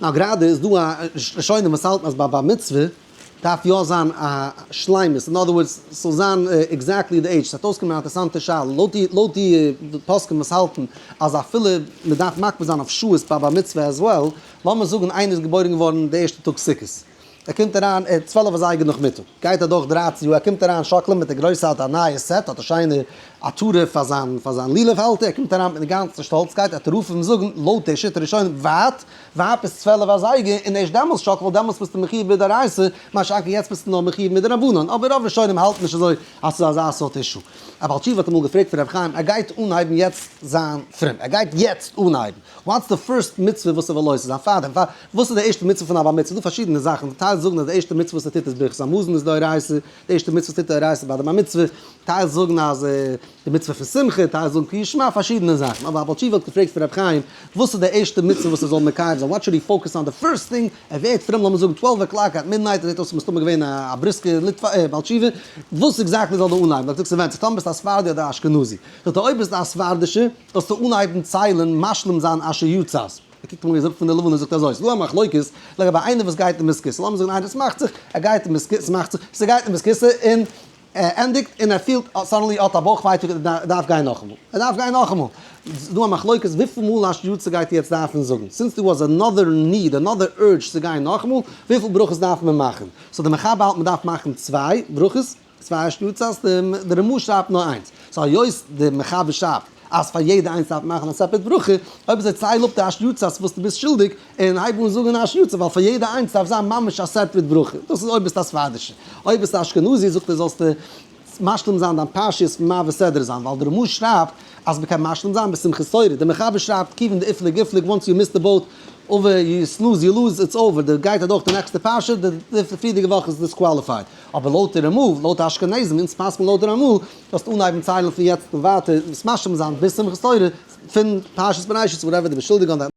נאר גראדע איז דא א ראשונים וואס האלטן אז ביי בר מצוה דארף יא זיין א שלימות, in other words ס'זאל זיין exactly די עידזש. ס'וועט אויסקומען א אינטערעסאנטע שאלה, לויט די פוסקים וואס האלטן אז אפילו מ'דארף מקפיד זיין אויף שעות ביי בר מצוה as well, לאמיר זאגן איינער איז געבוירן געווארן די ערשטע טאג סוכות, ער קומט אריין ער 12 אזייגער נאכמיטאג, גייט אדורך 13 יאר, ער קומט אריין שאקלען מיט די גרויסע האט א נייע set, האט א שיינע עטרה פאר זיין לולב האלטער, ער קומט אריין מיט די גאנצע שטאלצקייט, ער וועט רופן און זאגן, לויט די שיטה ראשונים, ווארט, ווארט ביז 12 אזייגער און ערשט דעמאלס שאקל, ווייל דעמאלס ביסטו מחיוב מדאורייתא, מה שאין כן יעצט ביסטו נאר מחיוב מדרבנן, אבער רוב ראשונים האלטן נישט אזוי אז ס'איז אזא סארט issue. א בעל תשובה האט אמאל געפרעגט פון רבי חיים, ער גייט אנהייבן יעצט זיין פרום, ער גייט יעצט אנהייבן, what's the first מצוה וואס ער וויל עושה זיין פארדעם? וואס איז די ערשטע מצוה פון א בר מצוה? ס'דא פארשידענע זאכן, טייל זאגן אז די ערשטע מצוה וואס ער טוט איז ברכת המזון איז דאורייתא, די ערשטע מצוה וואס טוט דאורייתא ביי די בר מצוה, טייל זאגן אז די מצוה פון שמחה, טייל זאגן קריאת שמע, פארשידענע זאכן, אבער א בעל תשובה האט געפרעגט פון רבי חיים, וואס איז די ערשטע מצוה וואס ער זאל מקיים זיין, what should he focus on the first thing, ער ווערט פרום לאמיר זאגן 12 o'clock at midnight, ער זעט אויס מסתמא געווען א בריסקער בעל תשובה, וואס exactly זאל ער אנהייבן? זאגט ער ס'ווענדט זיך, טאמער ביסטו א ספרדי אדער א אשכנזי, זאגט ער אויב ביסטו א ספרדישער, זאלסטו אנהייבן ציילן משלים זיין אשר יצר. ער קוקט אים אן זאגט פון די לבנה זאגט אזוי, ס'איז דא א מחלוקת לגבי איינער וואס גייט אין בית הכסא, לאמיר זאגן איינער ס'מאכט זיך ער גייט אין בית הכסא, ס'מאכט זיך ס'גייט אין בית הכסא און ער ענדיגט און ער פילט suddenly האט א בויך ווייטאג ער דארף גיין נאכאמאל, ער דארף גיין נאכאמאל, ס'איז דא א מחלוקת וויפיל מאל אשר יצר גייט יעצט דארפן זאגן, since there was another need, another urge צו גיין נאכאמאל, וויפיל ברכות דארף מען מאכן, so די מחבר האלט מ'דארף מאכן צוויי ברכות. צוויי אשר יצר'ס, די רמ"א שרייבט נאר איינס. so היות די מחבר שרייבט אז פאר יעדע איינס דארף מען מאכן א separate ברכה, אויב אזוי צייל אפ די אשר יצר'ס וואס דו ביסט שולדיג, און הייב אן זאגן אשר יצר, ווייל פאר יעדע איינס דארף זיין ממש א separate ברכה. דאס איז אויב ביסטו א ספרדישע. אויב ביסטו אשכנזי זאגט ער זאלסטו משלים זיין דיין פרשיות פון מעביר סדרה זיין, ווייל די רמ"א שרייבט אז מ'קען משלים זיין בשמחת תורה. די מחבר שרייבט כיוון דאיפליג איפליג once you miss the boat over you lose you lose it's over, די גייט אדורך די נעקסטע פרשה, די פריערדיגע וואך איז disqualified. אבער לויט די רמ"א, לויט די אשכנזים, אונז פסק'ן לויט די רמ"א, זאלסטו אנהייבן ציילן פון יעצט און ווייטער, עס משלים זיין ביז שמחת תורה, פון פרשת בראשית, whatever די באשולדיגונג.